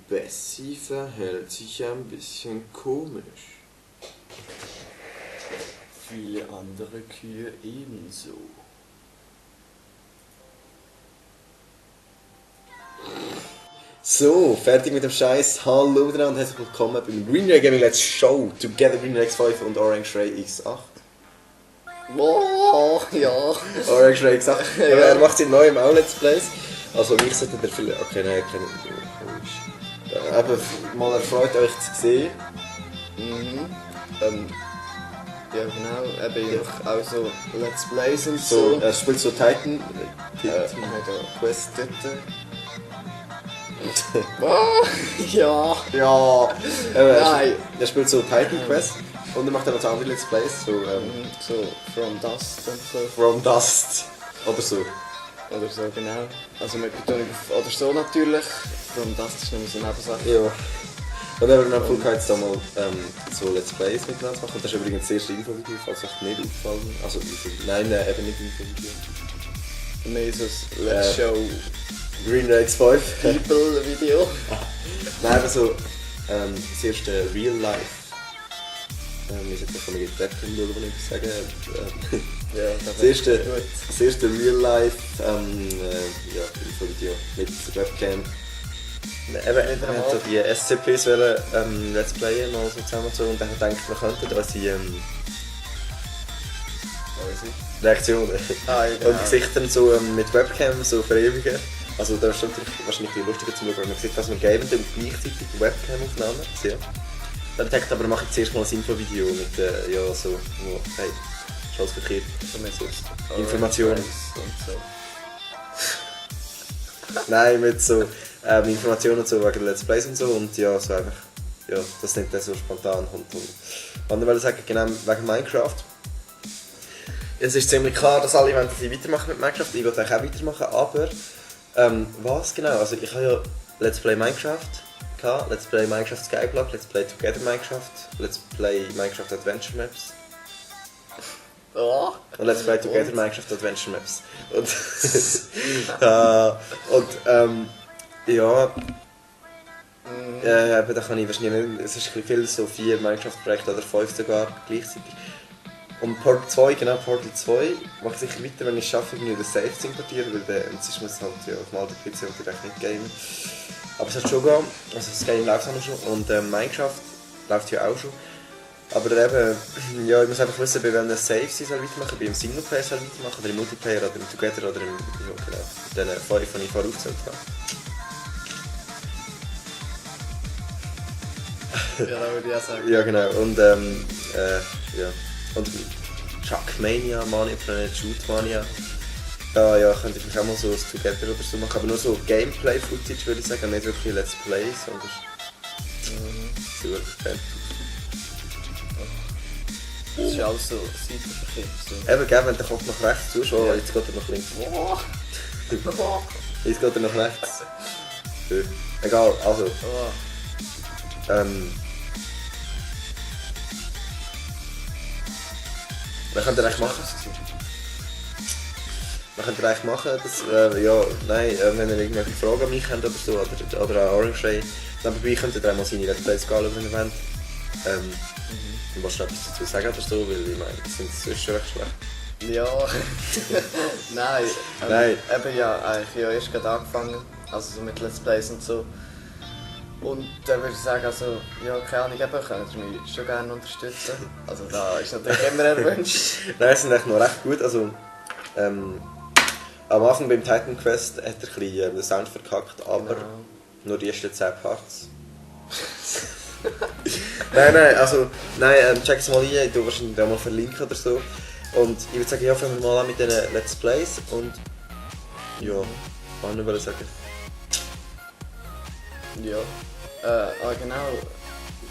Bessie verhält sich ein bisschen komisch. Viele andere Kühe ebenso. So, fertig mit dem Scheiß. Hallo miteinander und herzlich willkommen beim Green Ray Gaming Let's Show. Together Green Ray X5 und Orange Ray X8. Oh, ja. Orange Ray X8. Ja. Er macht sie neu im auch Let's Plays. Also mich sollte der vielleicht... Okay, nein, komisch. Aber mal erfreut euch zu sehen. Ja genau, eben ich mache auch so Let's Plays und So, so. er spielt so Titan. Quest dort. Oh, ja. Ja. Nein. Er spielt so Titan Quest. Und er macht dann noch so andere Let's Plays. So, So From Dust und so. From Dust. Oder so. Oder so, genau. Also mit Betonung auf oder so natürlich. From Dust ist nämlich so eine Nebensache. Ja. Und dann haben wir noch jetzt da mal so Let's Plays miteinander machen. Und das ist übrigens das erste Infovideo, falls euch nicht auffallen. Also, nein, eben nicht Infovideo. Mehr so ein Let's Show Green Ray X5. People Video. Nein, aber so das erste Real Life. Wir sollten von einer Webcam schauen, würde ich sagen. Ja, Das erste Real Life Infovideo mit Webcam. Eben, wir haben so die SCPs Let's Playen mal so zusammen so, und dann denkt wir könnten unsere Reaktionen und Gesichter so mit Webcam so verewigen. Also da ist natürlich wahrscheinlich viel lustiger zu schauen, wenn man sieht, was wir geben und gleichzeitig Webcam-Aufnahmen. Ja. Dann denkt aber mache ich zuerst mal ein Infovideo mit ja so, hey, ist alles verkehrt. So Informationen. Und so. Nein, mit so Informationen und so wegen Let's Plays und so und ja, so einfach, ja, das nicht so spontan kommt. Und dann wollte ich sagen, genau wegen Minecraft. Es ist ziemlich klar, dass alle wollen, dass ich weitermache mit Minecraft, ich will auch weitermachen, aber was genau? Also ich habe ja Let's Play Minecraft gehabt, Let's Play Minecraft Skyblock, Let's Play Together Minecraft, Let's Play Minecraft Adventure Maps. Oh. Und Let's Play Together Minecraft Adventure Maps. Und, ja, da kann ich wahrscheinlich nicht, es ist ein bisschen viel, so 4 Minecraft-Projekte oder 5 sogar gleichzeitig. Und Portal 2, genau, Portal 2 mache ich sicher weiter, wenn ich es schaffe, irgendwie das Save zu importieren, weil sonst muss es halt ja, auf dem alten PC und direkt nicht gamen. Aber es hat schon gehen, also das Game läuft auch noch schon und Minecraft läuft ja auch schon. Aber eben, ja, ich muss einfach wissen, bei welchen Saves ich weitermachen, bei einem Singleplayer weitermachen, oder im Multiplayer, oder im Together, oder im, ja genau, den 5, die ich vorher aufgezählt habe. Ja, da würde ich auch sagen. Ja genau, und ja. Und Chuckmania, Mania Planet, Shootmania. Ja, könnte ich mich auch mal so ein Together oder so machen, aber nur so Gameplay-Footage würde ich sagen, nicht wirklich Let's Play, sondern so wirklich Gameplay. Das ist alles so Seitenverkehr. So. Eben, gell, wenn der Kopf nach rechts zuschaut, jetzt geht er nach links. Jetzt geht er nach rechts. Egal, also. Was könnt ihr eigentlich machen? Was könnt ihr eigentlich machen? Das, ja, nein, wenn ihr irgendwelche Fragen an mich habt oder so, oder an Orange Ray, dann dabei könnt ihr dann mal seine Let's Plays anschauen, wenn ihr wollt. Du musst noch etwas dazu sagen oder so, weil ich meine, das ist schon recht schlecht. Ja, nein. Nein. Eben ja, eigentlich ja erst gerade angefangen, also so mit Let's Plays und so. Und dann würde ich sagen, also, ja, keine Ahnung, eben, könnt ihr mich schon gerne unterstützen. Also da ist natürlich immer erwünscht. Nein, es sind echt noch recht gut, also am Anfang beim Titan Quest hat er ein bisschen den Sound verkackt, aber Genau. nur die ersten 10 Parts. Nein, check es mal ein, ich tue wahrscheinlich auch mal verlinken oder so. Und ich würde sagen, ja, fangen wir mal an mit den Let's Plays und ja, was wollte ich sagen? Ja. Genau.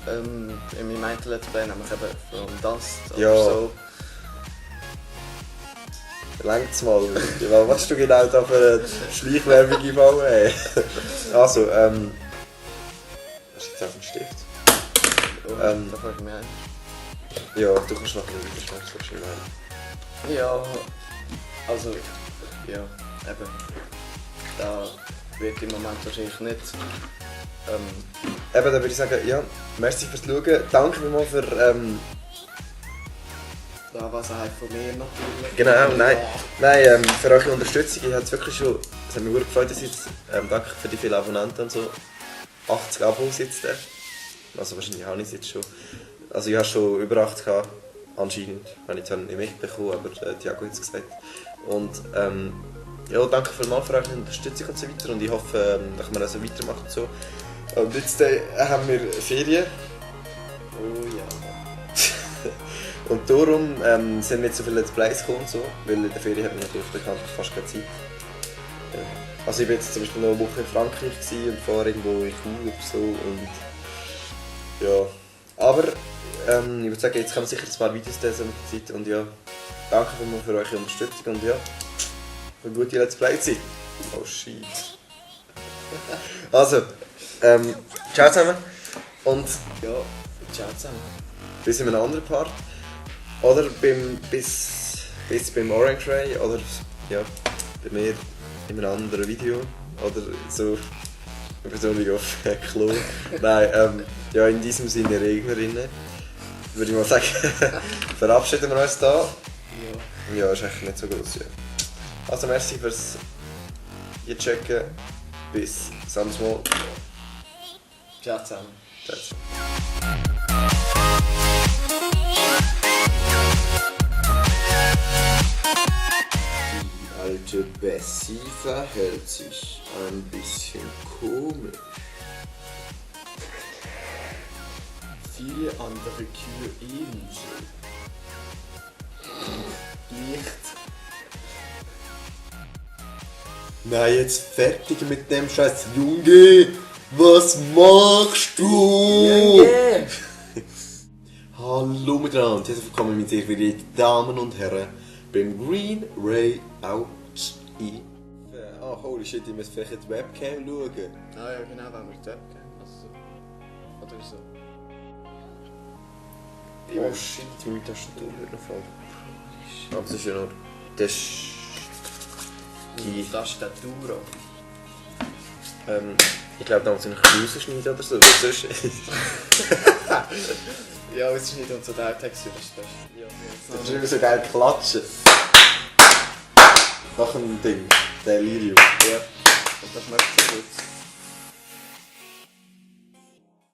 In meinem meinten Let's Play nämlich eben From Dust oder Ja. so. Längt's mal. Was hast du genau da für eine Schleichwerbung einbauen? Ey? Also, hast du jetzt auf den Stift? Da frage ich mich ein. Ja, du kannst noch ein bisschen weiter so schön rein. Ja, also, ja, eben. Da wird im Moment wahrscheinlich nicht Eben, dann würde ich sagen, ja, merci fürs Schauen. Danke vielmals für... Da was auch von mir natürlich. Genau, nein, für eure Unterstützung. Ich habe es wirklich schon... Es hat mich wirklich gefreut, dass ihr jetzt... danke für die vielen Abonnenten und so. 80 Abos jetzt. Also wahrscheinlich habe ich es jetzt schon. Also ich habe schon über 80 gehabt. Anscheinend. Habe ich zwar nicht mitbekommen, aber Thiago hat es gesagt. Und ja, danke vielmals für eure Unterstützung und so weiter. Und ich hoffe, dass wir das so weitermachen und so. Und jetzt haben wir Ferien. Oh ja. Und darum sind nicht so viele Let's Plays gekommen, so, weil in der Ferien hat man natürlich bekanntlich fast keine Zeit. Also ich war jetzt zum Beispiel noch eine Woche in Frankreich und vorher irgendwo in Chur oder so und ja. Aber ich würde sagen, jetzt kommen sicher ein paar Videos diese mit der Zeit und ja, danke für eure Unterstützung und ja, eine gute Let's Play Zeit. Oh shit. Also, ciao zusammen und Ja, ciao zusammen. bis in einem anderen Part. Oder bis beim Orange Ray oder ja, bei mir in einem anderen Video oder so eine Person auf Klo. Nein, ja, in diesem Sinne Regnerinnen würde ich mal sagen, verabschieden wir uns da. Ja. Ja, ist eigentlich nicht so groß. Ja. Also merci fürs Checken. Bis samstags Mal. Ciao zusammen. Ciao. Die alte Bessie verhält sich ein bisschen komisch. Viele andere Kühe ebenso. Licht. Nein, jetzt fertig mit dem Scheiß. Junge, was machst du? Yeah. Hallo miteinander und herzlich willkommen mit sehr verehrten Damen und Herren beim Green Ray Out in. Ah, holy shit, ich muss vielleicht die Webcam schauen. Ah ja, genau, wenn wir die Webcam. Also so. Oder so. Oh shit, meine Tastatur wird noch voll. Aber das ist ja nur... Das ist... Die... Tastatur. Ich glaube, da muss ich noch rausschneiden oder so, weil sonst... Ja, es ist nicht unser Text, das ist das. Ja, Das ist immer so geil klatschen. Nach dem Ding, der Lirium. Ja, und das schmeckt so gut.